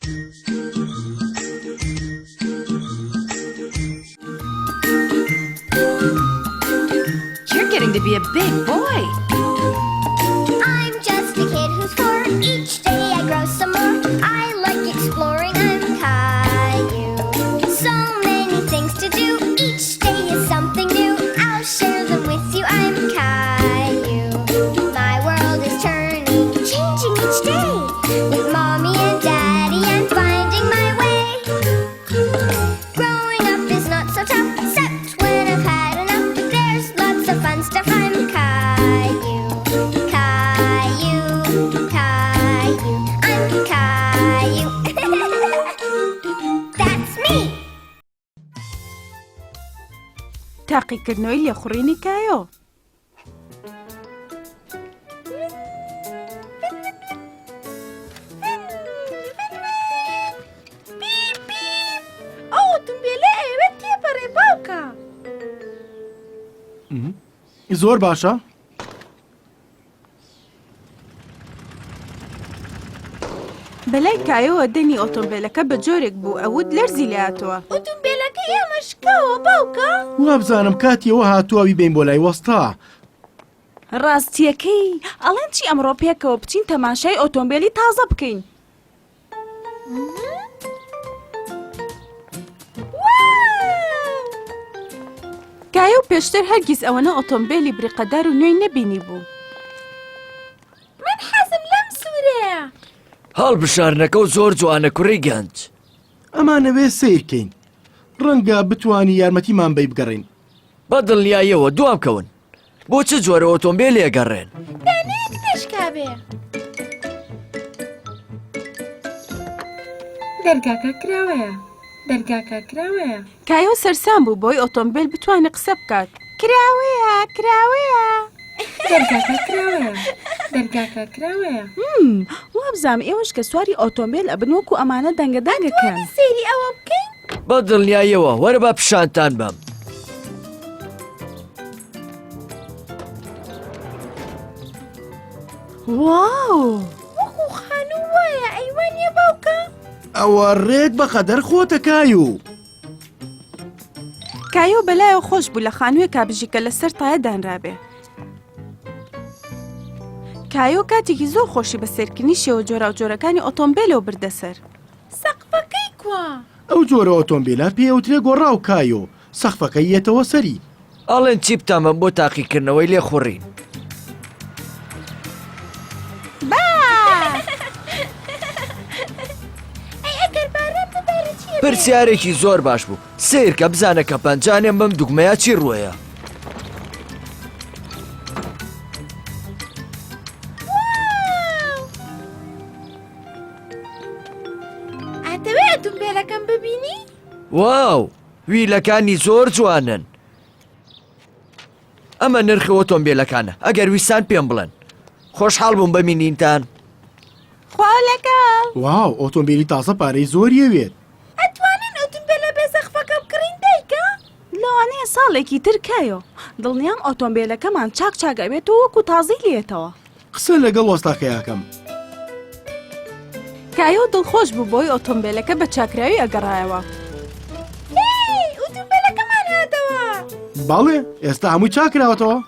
You're getting to be a big boy. I'm just a kid who's four. Each day I grow some more. I like exploring. I'm Caillou. So many things to do. Each day is something new. I'll share them with you. I'm Caillou. My world is turning, changing each day. With mommy and daddy, I'm finding my way. Growing up is not so tough, except when I've had enough. There's lots of fun stuff. I'm Caillou, Caillou, Caillou. I'm Caillou. That's me. تاقیکردنەوەی لێخوڕینی کایۆ. ئەو ئۆتۆمبێلە ئەیەوێت تێپەڕێ باوکە. زۆر باشە. بەلای کایەوە دەنگی ئۆتۆمبێلەکە بە جۆرێک بوو ئەوت لەرزی لێهاتەوە. ئۆتۆمبێلەکەی ئێمە شکاوە باوکە. وابزانم کاتی ئەوە هاتووە بیبەین بۆ لای وەستا. ڕاستییەکەی ئەڵێن چی ئەمڕۆ پێکەوە بچین تەماشای ئۆتۆمبێلی تازە بکەین. کایۆ پێشتر هەرگیز ئەوەنە ئۆتۆمبێلی بریقەدار و نوێی نەبینی بوو. من حەزم لەم سوورەیە. هەڵبژاردنەکەو زۆر جوانە کوڕی گەنج. ئەمانەوێ سەیر کەین. ڕەنگە بتوانی یارمەتیمان بەی بگەڕێین. بە دڵنیاییەوە دوام کەون. بۆ چ جۆرە ئۆتۆمبێلێ ئەگەڕێن؟ دانەیەک نەشکابێ. دەرگاکە کراوەیە. دەرگاکە کراوەیە. کایۆ سەرسام بوو بەوەی ئۆتۆمبێل بتوانێت قسە بکات. کراوەیە، کراوەیە. دەرگاکە کراوەیە. دەرگاکە کراوەیە. هم، وابزانم ئێوەش کە سواری ئۆتۆمبێل ئەبن وەکو ئەمانە دەنگە دەنگ ئەکەن. ئەتوانی سەیری ئەوە بکەین؟ بە دڵنیاییەوە، وەرە با پیشانتان بەم. واو! وەکو خانوو وایە ئەی وانیە باوکە؟ ئەوە ڕێک بە قەدەر خۆتە کایو. کایۆ بەلایەوە خۆش بوو لە خانووێکا بژی کە لەسەر تایە دانرابێ. کایۆ کاتێکی زۆر خۆشی بە سەیرکردنی شێوە جۆراوجۆرەکانی ئۆتۆمبێلەوە بردە سەر. سەقفەکەی کوا؟ ئەو جۆرە ئۆتۆمبیلە پێی ئەوترێ گۆڕاو کایۆ، سەقفەکەی یەتەوە سەری. ئەڵێن چی بتانبەم بۆ تاقیکردنەوەی لێخوڕین؟ ئەی ئەگەر باران ببارێ چی ئەبێ؟ پرسیارێکی زۆر باش بوو سەیرکە بزانە کە پەنجانێم بەم دوگمەیە چی ڕوەیە. واو! ئەتەوێ ئۆتۆمبێلەکەم ببینی؟ واو! ویلەکانی زۆر جوانن. ئەمە نرخی ئۆتۆمبیلەکانە ئەگەر ویستان پێم بڵێن خۆشحاڵ بووم بە مینینتان. خوا لەگەڵ. واو ئۆتۆمبیلی تازە پارەی زۆری ئەوێت. ئەتوانین ئۆتۆمبێلە بێ سەقفەکە بکڕین دایکە؟ لەوانەیە ساڵێکی تر کایۆ دڵنیام ئۆتۆمبێلەکەمان چاک چاک ئەبێت و وەکو تازەی لێیەتەوە. قسە لەگەڵ وەستاکەی ئەکەم. کایۆ دڵخۆش بوو بەوەی ئۆتۆمبێلەکە بە چاکراوی ئەگەڕایەوە. هێی ئۆتۆمبێلەکەمان هاتەوە. بەڵێ ئێستا هەمووی چاکراوەتەوە.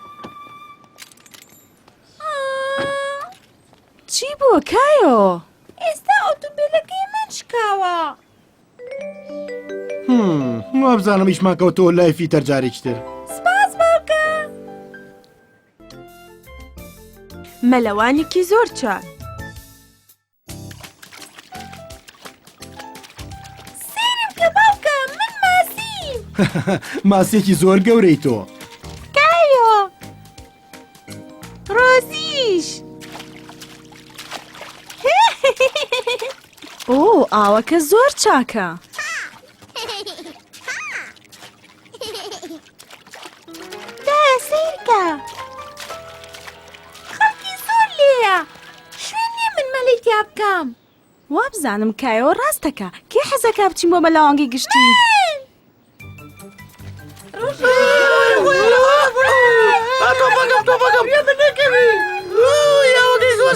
چی بووە کایۆ؟ ئێستا ئۆتۆمبێلەکەی من شکاوە. وابزانم ئیشمان کەوتەوە لای فیتەر جارێکی تر. سپاس باوکە. مەلەوانێکی زۆر چاک. سەیرم کە باوکە من ماسیم. ماسیەکی زۆر گەورەی تۆ. کایۆ ڕۆزیش. ئۆ ئاوەکە زۆر چاکە. دایە سەیرکە خەڵکی زۆر لێیە شوێن نییە من مەلەی تیا بکەم. وابزانم کایۆ ڕاستەکا کێ حەزەکا بچین بۆ مەلەوانگەی گشتی؟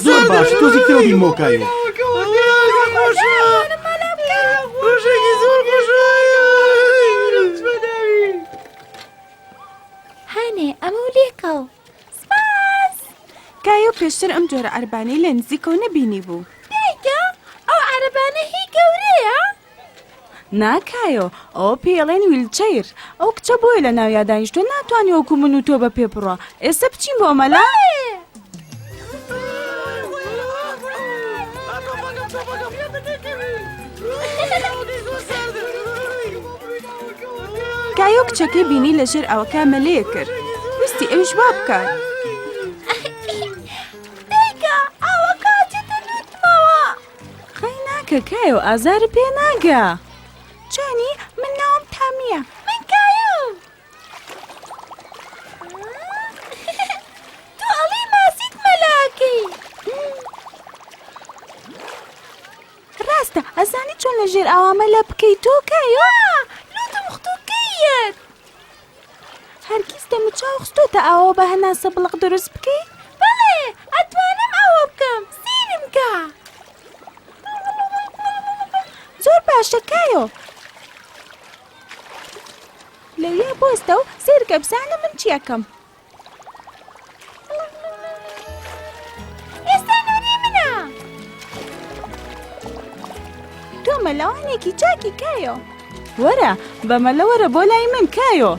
زۆر باش تۆزی ترەوە بیرمەوە کایۆ. پێشتر ئەم جۆرە عەربانەی لە نزیکەوە نەبینی بوو. دایکە ئەو عەرەبانە هی گەورەیە؟ نا کایۆ، ئەوە پێی ئەڵێن ویلچەیر. ئەو کچە بۆیە لە ناویا دانیشتووە ناتوانێ وەکو من و تۆ بە پێ بڕوا. ئێستا بچین بۆ مەلا؟ کایۆ کچەکەی بینی لە ژێر ئاوەکە مەلەیە کرد. ویستی ئەویش وا بکات. دایکە ئاوەکە ئەچێتە لوتمەوە. قەی ناکە کایۆ ئازارت پێ ناگا. چۆنی؟ من ناوم تامییە. من کایۆم. تۆ ئەڵێی ماسیت مەلا ئەکەی. ڕاستە ئەزانی چۆن لە ژێر ئاوا مەلە بکەی تۆ کایۆ؟ نا لوتم ختوکەیەت. هەرگیز دەموچاو خستۆتە ئاوەوە بە هەناسە بڵق دروست بکەی؟ بەڵێ ئەتوانم ئەوە بکەم سەیرم کە. زۆر باشە کایۆ. لەویا بوەستە و سەیرکە بزانە من چی ئەکەم. ئێستا نۆرەی منە. تۆ مەلەوانێکی چاکی کایۆ. وەرە بە مەلە وەرە بۆ لای من کایۆ.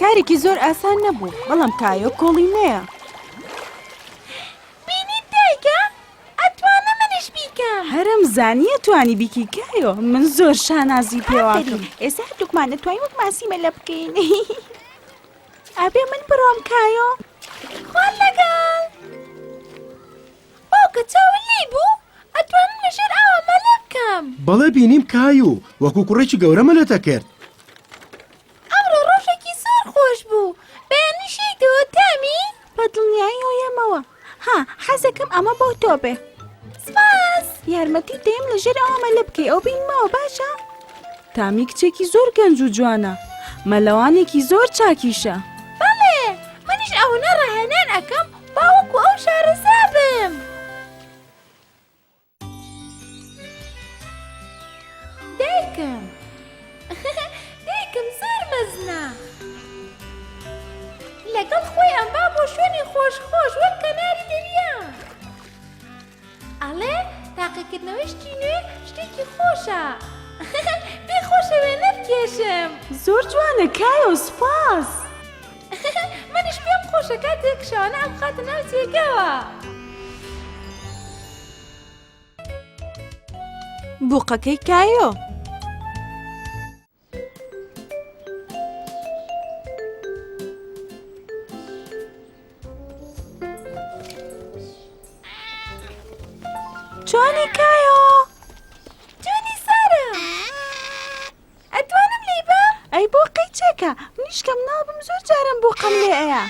کارێکی زۆر ئاسان نەبوو، بەڵام کایۆ کۆڵی نەیا. بینیت دایکە؟ ئەتوانم منیش بیکەم. هەرم زانی ئەتوانی بیکەی کایۆ من زۆر شانازی پێوەکەم. ئێستا هەردووکمان ئەتوانین وەک ماسی مەلە بکەین. ئەبێ من بڕۆم کایۆ. خوات لەگەڵ. باوکە چاوت لێی بوو؟ ئەتوانم لە ژێر ئاوا مەلە بکەم. بەڵێ بینیم کایو وەکو کوڕێکی گەورە مەلەت ئەکرد. ئەمڕۆ ڕۆژێکی زۆر خۆش بوو بەیانیش یەیتەوە تامی؟ بە دڵنیاییەوە یەمەوە. ها حەزەکەم ئەمە بۆ تۆ بێ. سپاس. یارمەتی دەیم لە ژێر ئاوا مەلە بکەی ئەو بینمەوە باشە؟ تامی کچێکی زۆر گەنج و جوانە مەلەوانێکی زۆر چاکیشە. بەڵێ منیش ئەوەنە ڕاهێنان ئەکەم با وەکو ئەو شارەزا بم. دایکم دایکم زۆر مەزنە لەگەڵ خۆی ئەمبا بۆ شوێنی خۆش خۆش وەک کەناری دەریا ئەڵێ تاقیکردنەوەی شتی نوێ شتێکی خۆشە پێ خۆشە وێنە بکێشم. زۆر جوانە کایۆ سوپاس. منیش پێم خۆشە کاتێک شەوانە ئەمخاتە ناو جێگەوە. بوقەکەی کایۆ. چۆنی کایۆ؟ چۆنی سارا؟ ئەتوانم لێی بەم؟ ئەی بۆ قەی چێکە منیش کە مناڵ بم زۆر جاران بۆقەم لێ ئەیا.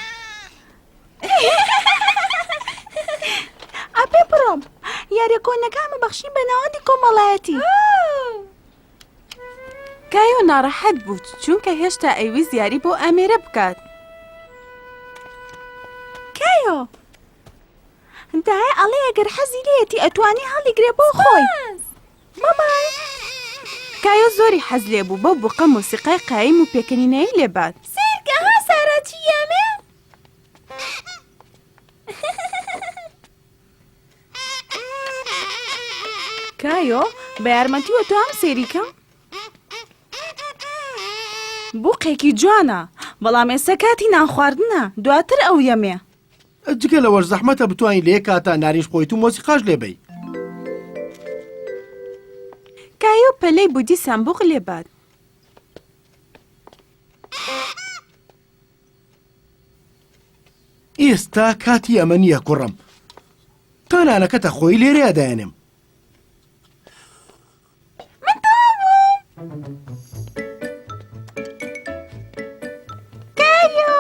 ئەبێ بڕۆم یاریە کۆنەکانمە بەخشین بە ناوەندی کۆمەڵایەتی. کایۆ ناڕەحەت بوو چونکە هێشتا ئەیویست یاری بۆ ئامێرە بکات. کایۆ دایە ئەڵێ ئەگەر حەزی لێیەتی ئەتوانێ هەڵیگرێ بۆ خۆی. بابای. کایۆ زۆری حەز لێ بوو بەو بوقە مۆسیقای قایم و پێکەنینایی لێ بات. سەیرکە ها سارا چی یامێ؟ کایۆ بە یارمەتی وە تۆ ئەم سێری کەم بوقێکی جوانە بەڵام ئێستا کاتی نان خواردنە دواتر ئەو یەمێ. جگە لەوەش زەحمەتە بتوانی لە یەک کاتا نارینج بخۆیت و مۆسیقاش لێ بەی. کایۆ پەلەی بوو دیسان بوق لێ بات. ئێستا کاتی ئەمە نییە کوڕم تا نانەکەتە خۆی لێرەیە دایەنێم. من تەواو بووم. کایۆ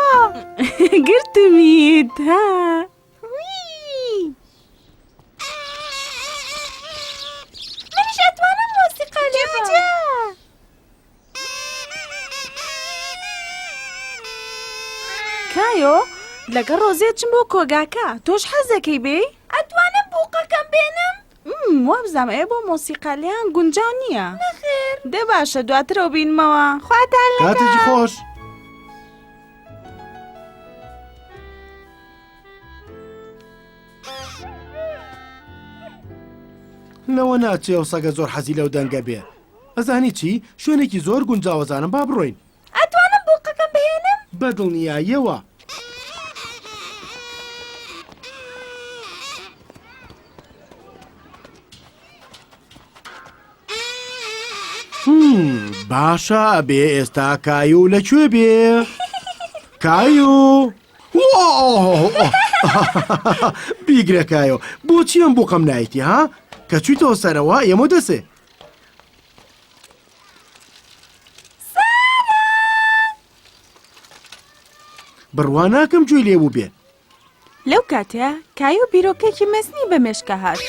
گرتمیت ها. منیش ئەتوانم مۆسیقا لێ بەم. کایۆ لەگەڵ ڕۆزێ چم بۆ کۆگاکە تۆش حەز دەکەی بێی؟ ئەتوانم بوقەکەم بێنم؟ وابزانم ئێ بۆ مۆسیقا لێیان گونجاو نییە. نەخێر. دە باشە دواترەوە بینمەوە. خواتان لەگەڵ. کاتێکی خۆش. لەوە ناچێ ئەو سەگە زۆر حەزی لەو دەنگە بێ. ئەزانی چی؟ شوێنێکی زۆر گونجاوە زانم با بڕۆین. ئەتوانم بۆقەکەم بهێنم؟ بە دڵنیاییەوە. باشە ئەبێ ئێستا کایو لە کوێ بێ؟ کایو! بیگرە کایۆ بۆچی ئەم بۆقەم نایتی ها؟ کە چویتەوە سەرەوە ئێمە دەسێ. بڕوا ناکەم گوێی لێ بوو بێ. لەو کاتەیا کایۆ بیرۆکەیەکی مەزنی بە مێشکا هات.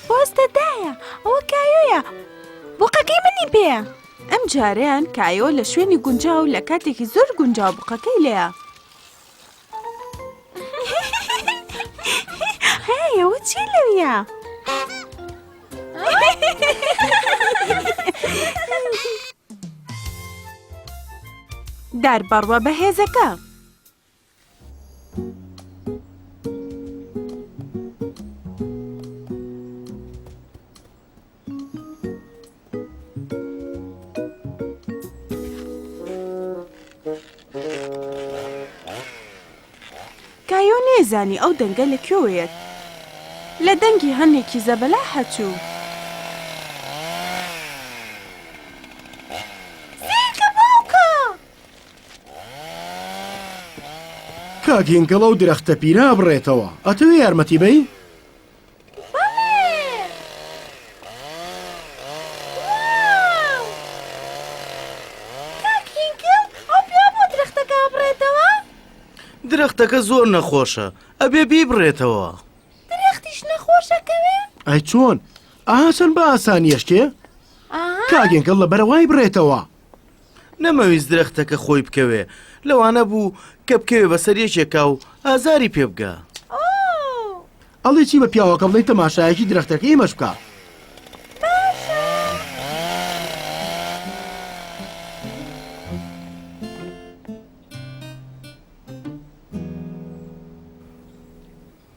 بۆستە دایە، ئەوە کایۆیە، بوقەکەی منی پێیە. ئەم جارەیان کایۆ لە شوێنی گونجاو لە کاتێکی زۆر گونجاو بوقەکەی لێیە. هەی ئەوە چی لەویە؟ دار بەڕوە بەهێزەکە. کایۆ نەیزانی ئەو دەنگە لە کوێوە یەت. لە دەنگی هەنێکی زەبەلاح ئەچوو. سەیرکە باوکە! کاک هینکڵ ئەو درەختە پیرە ئەبڕێتەوە ئەتەوێ یارمەتی بەی؟ بەڵێ! واو! کاک هینکڵ ئەو پیاوە بۆ درەختەکە ئەبڕێتەوە؟ درەختەکە زۆر نەخۆشە ئەبێ بیبڕێتەوە. درەختیش نەخۆش ئەکەوێ؟ ئەی چۆن؟ ئاها چەند بە ئاسانی ئەشکێ؟ ئاها. کاک هینکڵ لەبەرە وای بڕێتەوە. نەمەویست درەختەکە خۆی بکەوێ، لەوانە بوو کە بکەوێ بەسەر یەکێکا و ئازاری پێ بگا. ئەڵێ چی بە پیاوەکە بڵێی تەماشایەکی درەختەکەی ئێمەش بکا. باشە.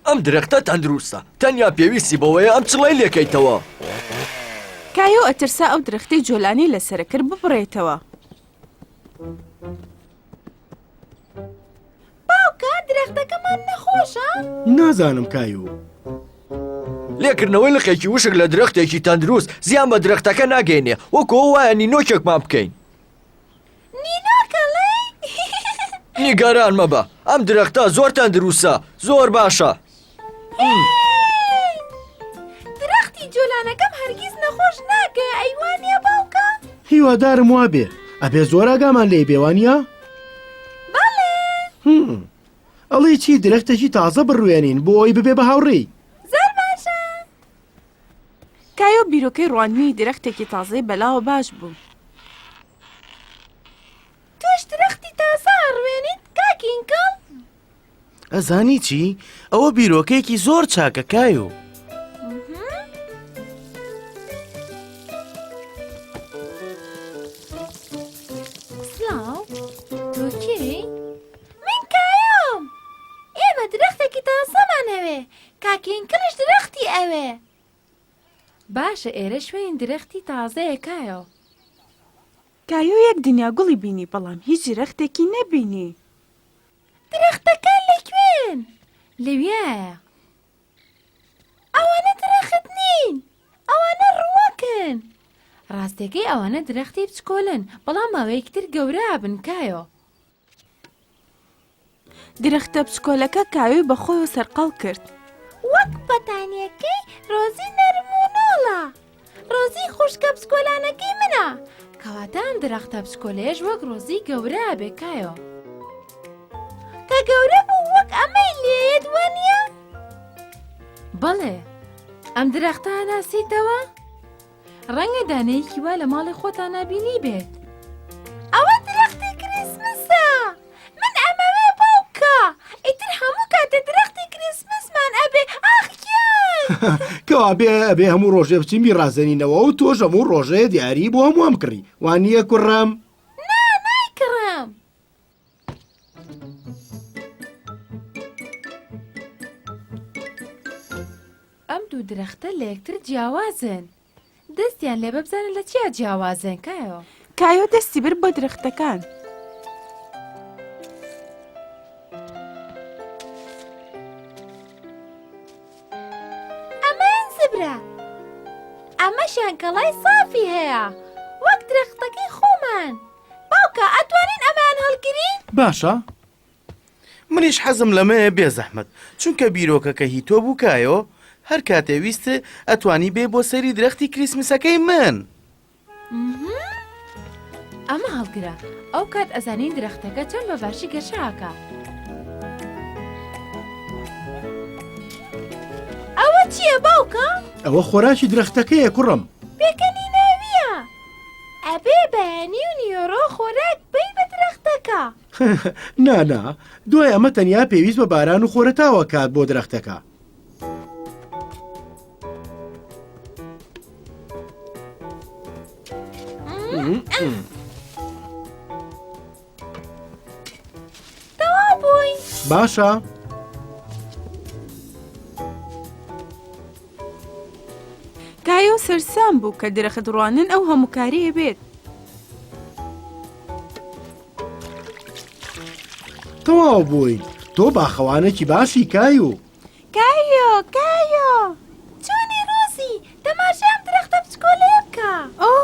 ئەم درەختە تەندروستە، تەنیا پێویستی بەوەیە ئەم چڵەی لێکەیتەوە. کایۆ ئەترسا ئەو درەختەی جۆلانی لەسەرە کرد ببڕێتەوە. باوکە درەختەکەمان نەخۆشە؟ نازانم کایۆ. لێکردنەوەی لقێکی وشک لە درەختێکی تەندروست زیان بە درەختەکە ناگەینێ، وەکو ئەوە وایە نینۆکێکمان بکەین. نینۆکەڵێ؟ نیگەران مەبە، ئەم درەختە زۆر تەندروستە، زۆر باشە. درەختی جۆلانەکەم هەرگیز نەخۆش ناکەوێ، ئەی وانییە باوکە؟ هیوادارم وابێ، ئەبێ زۆر ئاگامان لێی بێ وانییە؟ بەڵێ. ئەڵێی چی درەختێکی تازە بڕوێنین بۆ ئەوەی ببێ بە هاوڕێی؟ زۆر باشە. کایۆ بیرۆکەی ڕواندنی درەختێکی تازەی بەلاوە باش بوو. تۆش درەختی تازە ئەڕوێنیت کاک ئینکڵ؟ ئەزانی چی؟ ئەوە بیرۆکەیەکی زۆر چاکە کایو. سڵاو، تۆ کێی؟ من کایۆم. ئێمە درەختێکی تازەمان ئەوێ. کاک ئینکڵیش درەختی ئەوێ. باشە ئێرە شوێنی درەختی تازەیە کایۆ. کایۆ یەک دنیا گوڵی بینی بەڵام هیچ درەختێکی نەبینی. درەختەکان لە کوێن؟ لەویایە. ئەوانە درەخت نین، ئەوانە ڕووەکن. ڕاستیەکەی ئەوانە درەختی بچکۆلەن، بەڵام ماوەیەکی تر گەورە ئەبن کایۆ. درەختە بچکۆلەکە کاوێی بە خۆیەوە سەرقاڵ کرد. وەک بەتانیەکەی ڕۆزی نەرم و نۆڵە. ڕۆزی خوشکە بچکۆلانەکەی منە. کەواتە ئەم درەختە بچکۆلەیەش وەک ڕۆزی گەورە ئەبێ کایۆ. کە گەورە بوو وەک ئەمەی لێیەت وانییە؟ بەڵێ. ئەم درەختە ئەناسیتەوە؟ ڕەنگە دانەیەکی وا لە ماڵی خۆتانا بینیبێت. ئەوە درەختی کریسمسە! من ئەمەوێ باوکە! ئیتر هەموو کاتێ درەختی کریسمسمان ئەبێ ئاخ گیان! کەوابێ ئەبێ هەموو ڕۆژێ بچین بیڕازێنینەوە و تۆش هەموو ڕۆژێ دیاری بۆ هەمووان بکڕی وانییە کوڕم؟ نا نایکڕم. ئەم دوو درەختە لە یەکتر جیاوازن. دەستیان لێبە بزانە لە چیا جیاوازن کایۆ. کایۆ دەستی برد بۆ درەختەکان. ئەمەیان زبرە. ئەمەشیان کەڵای سافی هەیە وەک درەختەکەی خۆمان. باوکە ئەتوانین ئەمەیان هەڵگرین؟ باشە. منیش حەزم لەمەیە بێ زەحمەت چونکە بیرۆکەکە هی تۆ بوو کایۆ هەر کاتێ ویستت ئەتوانی بێی بۆ سەیری درەختی کریسمسەکەی من. ئەمە هەڵگرە ئەو کات ئەزانین درەختەکە چۆن بە باشی گەشە ئەکا. ئەوە چییە باوکە؟ ئەوە خۆراکی درەختەکەیە کوڕم. پێکەنیناوییە. ئەبێ بەیانی و نیوەڕۆ خۆراک بەی بە درەختەکە. نا نا دوای ئەمە تەنیا پێویست بە باران و خۆرەتاوە کات بۆ درەختەکە. تەواو بووین. باشە. کایۆ سەرسام بوو کە درەخت ڕوانن ئەو هەموو کارەیە بێت. تەواو بووین تۆ باخەوانێکی باشی کایو. کایۆ کایۆ چۆنی ڕۆزی تەماشای ئەم درەختە بچکۆلەیە بکە. ئۆ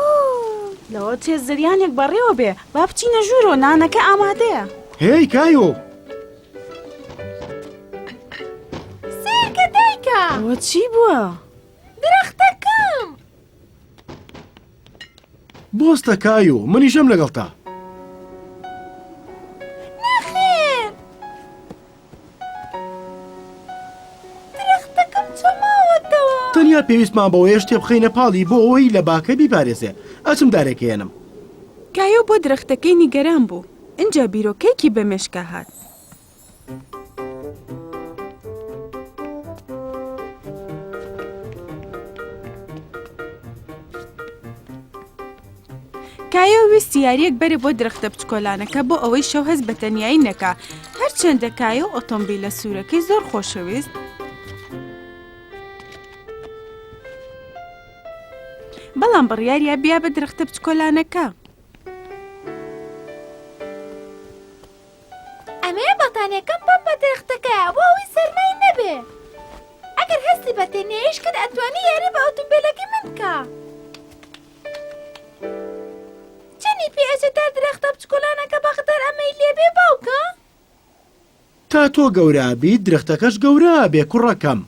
لەوە چێ زریانێک بەڕێوە بێ با بچینە ژوورەوە نانەکە ئامادەیە. هێی کایۆ. سەیرکە دایکە. ئەوە چی بووە؟ درەختەکەم. بۆستە کایو منیشم لەگەڵتا. نەخێر درەختەکەم چەماوەتەوە. تەنیا پێویستمان بەوەیە شتێ بخەینە پاڵی بۆ ئەوەی لە باکە بیپارێزێ. ئەچم دارێک ئەیەنم. کایۆ بۆ درەختەکەی نیگەران بوو، ئینجا بیرۆکەیەکی بە مێشکا هات. کایۆ ویستی یارییەک بەرێ بۆ درەختە بچکۆلانەکە بۆ ئەوەی شەو هەست بە تەنیایی نەکا، هەرچەندە کایۆ ئۆتۆمبیلە سوورەکەی زۆر خۆشەویست، بەڵام بڕیاریا بیا بە درەختە بچکۆلانەکە. ئەمەیە بەتانیەکەم بەم بە درەختەکەیە بۆ ئەوەی سەرمای نەبێ ئەگەر هەستی بە تەنیاییش کرد ئەتوانی یاری بە ئۆتۆمبێلەکەی من بکا چەنی پێ ئەچێ تا درەختە بچکۆلانەکە بەغدار ئەمەی لێبێ باوکە؟ تا تۆ گەورە ئەبیت درەختەکەش گەورە ئەبێ کوڕەکەم.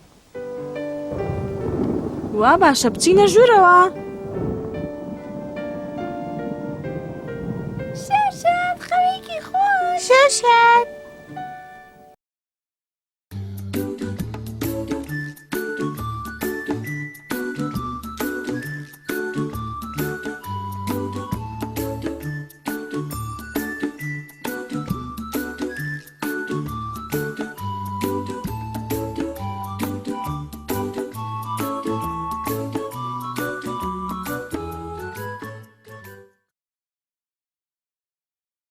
وا باشە بچینە ژوورەوە. شەو شاد خەوێکی خۆش. شەو شاد.